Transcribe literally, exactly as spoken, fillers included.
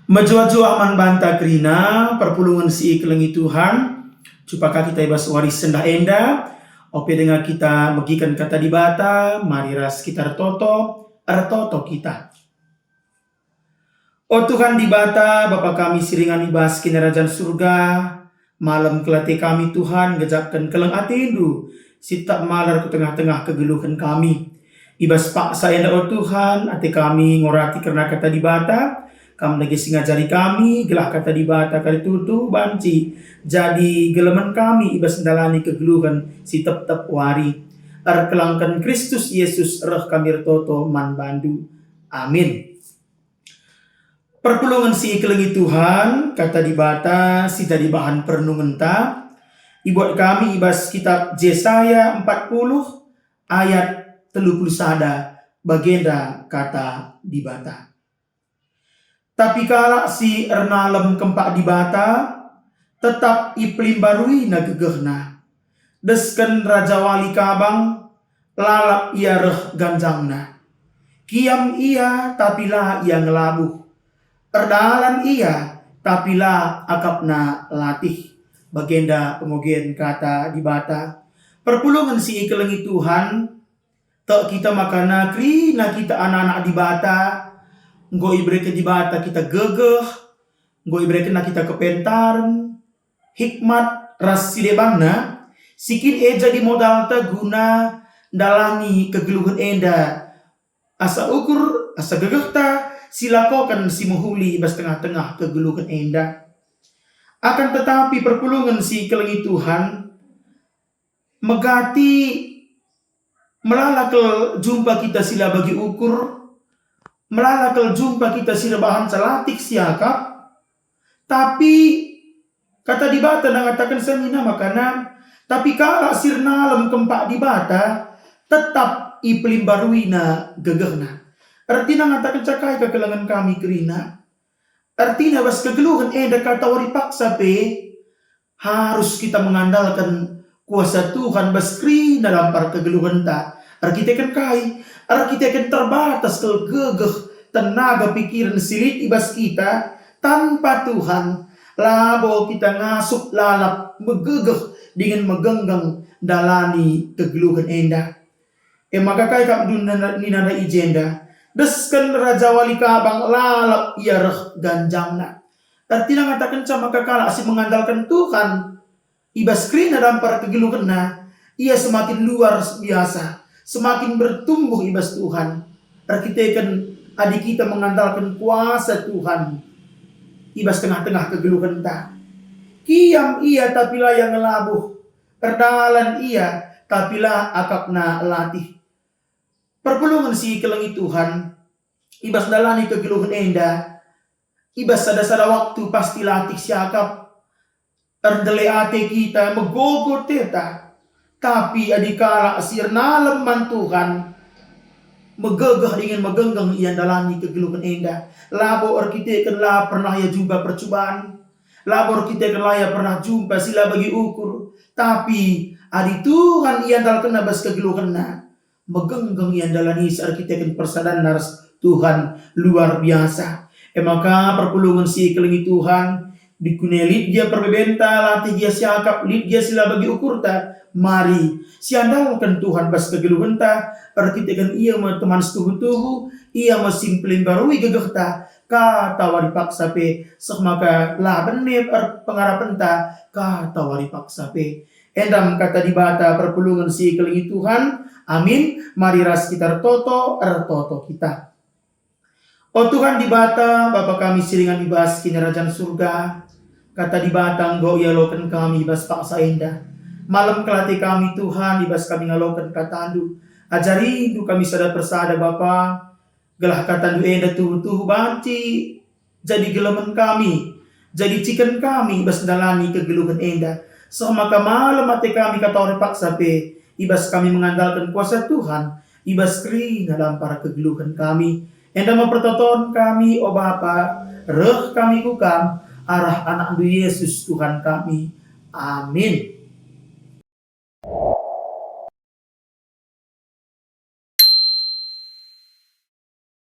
Mejuah-juah man banta kerina, perpulungen si ikelengi Tuhan, cupa ka kita i bas wari sendah enda, ope denga kita megiken Kata Dibata, mari ras kita ertoto, ertoto kita. O Tuhan Dibata, Bapa kami si ringan i bas Kinirajan Surga, malem kel ate kami, Tuhan, ngejapken keleng ateNdu si tetap malar ku tengah-tengah kegeluhen kami. I bas paksa enda, o Tuhan, ate kami ngorati kerna Kata Dibata, Kam dage si ngajari kami, gelah Kata Dibata kari tuhu-tuhu banci jadi gelemen kami i bas ndalani kegeluhen si tep-tep wari. Erkelangken Kristus Yesus reh kami ertoto man bandu. Amin. Perpulungen si ikelengi Tuhan, Kata Dibata si jadi bahan perenungenta, ibuat kami i bas kitab Jesaya empat puluh ayat telu puluh sada, bagenda Kata Dibata. Tapi kalak si ernalem kempak Dibata, tetap ipelimbaruina gegehna. Desken Raja Wali Kabang, lalap ia reh ganjangna. Kiam ia, tapi la ia ngelabuh. Erdalan ia, tapi la akapna latih. Bagenda pengogen Kata Dibata. Perpulungen si ikelengi Tuhan, tek kita maka kerina kita anak-anak Dibata, enggo ibereken Dibata kita gegeh, enggo iberekenNa kita kepentaren, hikmat ras si debanna, si kin e jadi modalta guna ndalani kegeluhen enda, asa ukur, asa gegehta, silakoken si mehuli i bas tengah-tengah kegeluhen enda. Akan tetapi perpulungen si ikelengi Tuhan, megati melala kel jumpa kita si la bagi ukur, melala kel jumpa kita si erbahanca latih siakap, tapi Kata Dibata ngataken senina makana, tapi kalak si ernalem kempak Dibata tetap ipelimbaruina gegehna. Ertina ngataken cakai kekelengen kami kerina. Ertina bas kegeluhen enda kata wari paksa pe, harus kita mengandalken kuasa Tuhan bas kerina dampar kegeluhenta. Erkiteken kai? Erkiteken terbatas kel gegeh, tenaga, pikiren si lit i bas kita, tanpa Tuhan, labo kita ngasup lalap megegeh dingen megenggeng ndalani kegeluhen enda. E maka kai kap nina, nina i jenda? Desken Raja Wali Kabang lalap ia reh ganjangna. Ertina ngatakenca maka kalak si mengandalken Tuhan i bas kerina dampar kegeluhenna, ia semakin luar biasa, semakin bertumbuh i bas Tuhan. Erkiteken adi kita mengandalken kuasa Tuhan i bas tengah-tengah kegeluhenta. Kiam ia tapi la ia ngelabuh, erdalan ia tapi la akapna latih. Perpulungen si ikelengi Tuhan, i bas ndalani kegeluhen enda, i bas sada-sada waktu pasti latih siakap, erndele ate kita, megogo ateta. Tapi adi kalak si ernalem man Tuhan, megegeh dingen megenggeng ia ndalani kegeluhen enda. Labo erkiteken la pernah ia jumpa percubaan, labo erkiteken la ia pernah jumpa si la bagi ukur. Tapi adi Tuhan iandalkenna bas kegeluhenna, megenggeng ia ndalani si erkiteken persadanna ras Tuhan luar biasa. E maka perpulungen si ikelengi Tuhan, dikune lit gia perbebenta, latih gia siakap, lit gia si la bagi ukurta, mari siandalken Tuhan bas kegeluhenta, erkiteken ia me teman situhu-tuhu, ia me si mpelimbarui gegehta, kata wari paksa pe, seh maka la bene er-, pengarapenta, kata wari paksa pe. Enda me kata Dibata perpulungen si ikelengi Tuhan. Amin. Mari ras kita ertoto, ertoto kita. O Tuhan Dibata, Bapa kami si ringan i bas Kinirajan Surga, Kata Dibata enggo ialoken kami i bas paksa enda. Malem kel ate kami, Tuhan, i bas kami ngaloken KataNdu. AjariNdu kami sada persada, Bapa, gelah KataNdu enda tuhu-tuhu banci jadi gelemen kami, jadi ciken kami i bas ndalani kegeluhen enda. Seh maka malem ate kami kata wari paksa pe, i bas kami mengandalken kuasa Tuhan, i bas kerina dampar kegeluhen kami. Enda me pertoton kami, o Bapa, reh kami ku Kam, arah AnakNdu Yesus Tuhan kami. Amin.